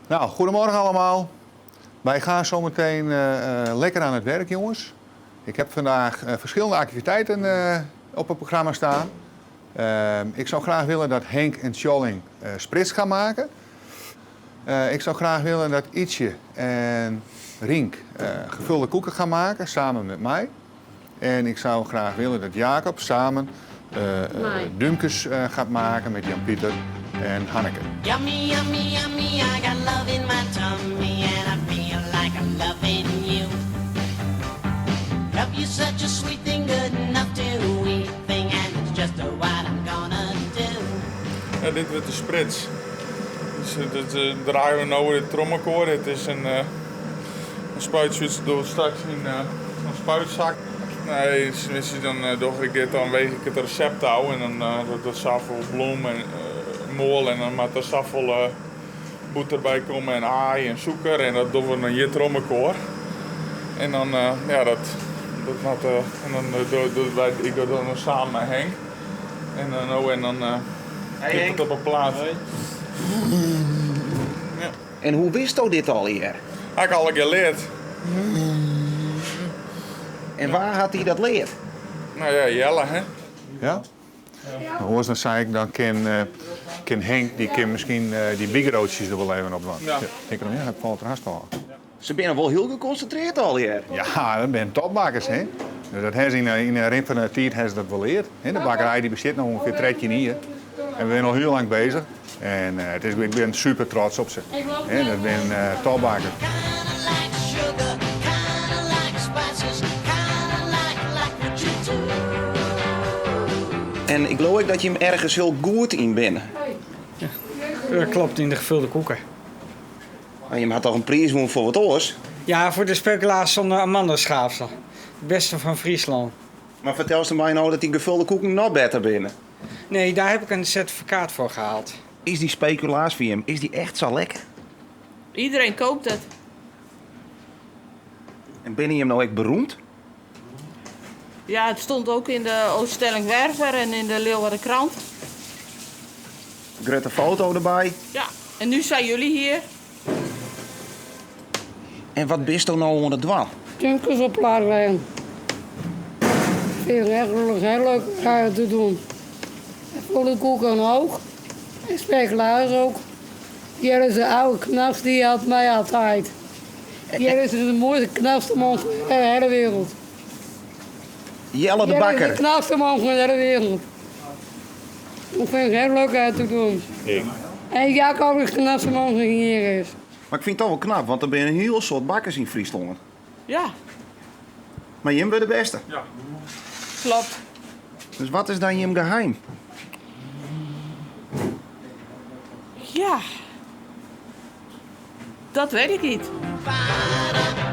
Nou, goedemorgen allemaal. Wij gaan zometeen lekker aan het werk, jongens. Ik heb vandaag verschillende activiteiten op het programma staan. Ik zou graag willen dat Henk en Tjolling sprits gaan maken. Ik zou graag willen dat Ietsje en Rienk gevulde koeken gaan maken, samen met mij. En ik zou graag willen dat Jacob samen dúmkes gaat maken met Jan-Pieter en Hanneke. Yummy, yummy, yummy, I got love in my tummy and I feel like I'm loving you. Love you such a sweet thing, good enough to eat thing, and it's just what I'm gonna do. Ja, dit wurdt de sprits. Dus dat draaie we no de trommelkoar. Dit is in spuitsjuts door straks in een spuitzak. Nee, dus dan doch ik dit, dan weeg ik it resept ôf en dan dat safolle blom en moal en dan moat der safolle bûter by komme en aai en sûker en dat dogge we dan hjir trommelkoar. En dan, ja, dat moat, en dan do, wy, ik doch dat dan samen mei Henk. En dan, oh, en dan Hey, komt it op 'e plaat. Ja. En hoe witsto dit allegear? Ha ik allegear leard. En wêr hat hy dat leard? Nou ja, Jelle, hè? Ja? Oars dan sei ik, dan kin Henk, dy kin miskien dy bigroatsjes der wol even op dwaan. Ja. Ik ja, it falt der hast ôf. Se binne wol hiel gekonsintrearre allegear. Ja, dat binne topbakkers, hè. Dus dat ha se yn 'e rin fan de tiid ha se dat wol leard. Hè, de bakkerij dy bestiet no ûngefear 13 jier. En we binne al hiel lang beuzich. En ik bin super trots op se. Hè, dat binne topbakkers. Kinda like sugar, kinda like spices, kinda like what you do. En ik leau ek dat jim ergens hiel goed yn binne. Dat klopt, yn de gevulde koeken. Maar jim ha dochs in priis wûn foar wat oars? Ja, foar de speculaas sûnder amandelschaafsel. De bêste fan Fryslân. Mar fertelst my no dat dy gevulde koeken noch better binne? Nee, dêr ha ik in sertifikaat foar helle. Is dy speculaas foar jim, is dy echt sa lekker? Iedereen koopt het. En binne jim no ek beroemd? Ja, it stie ek yn de Ooststellingwerver en yn de Leeuwarder Krant. Grutte foto derby. Ja, en nu zijn jullie hier. En wat bisto no oan it dwaan? Dúmkes op plaat leggen. Vind ik echt heel leuk om te doen. En volle koeken ook. En speculaas ook. Hier is de oude knapste, die helpt mij altijd. Hier is de mooiste, knapste man van de hele wereld. Jelle de Hier is de bakker. knapste man van de hele wereld. Dat vind ik heel leuk om te doen. En Jacob is de knapste man die hier is. Mar ik fyn it dochs wol knap, want der binne in hiel soad bakkers yn Fryslân. Ja, Mar jim binne de bêste. Ja. klopt. Dus wat is dan jim geheim? Ja, dat weet ik niet. Ba-da.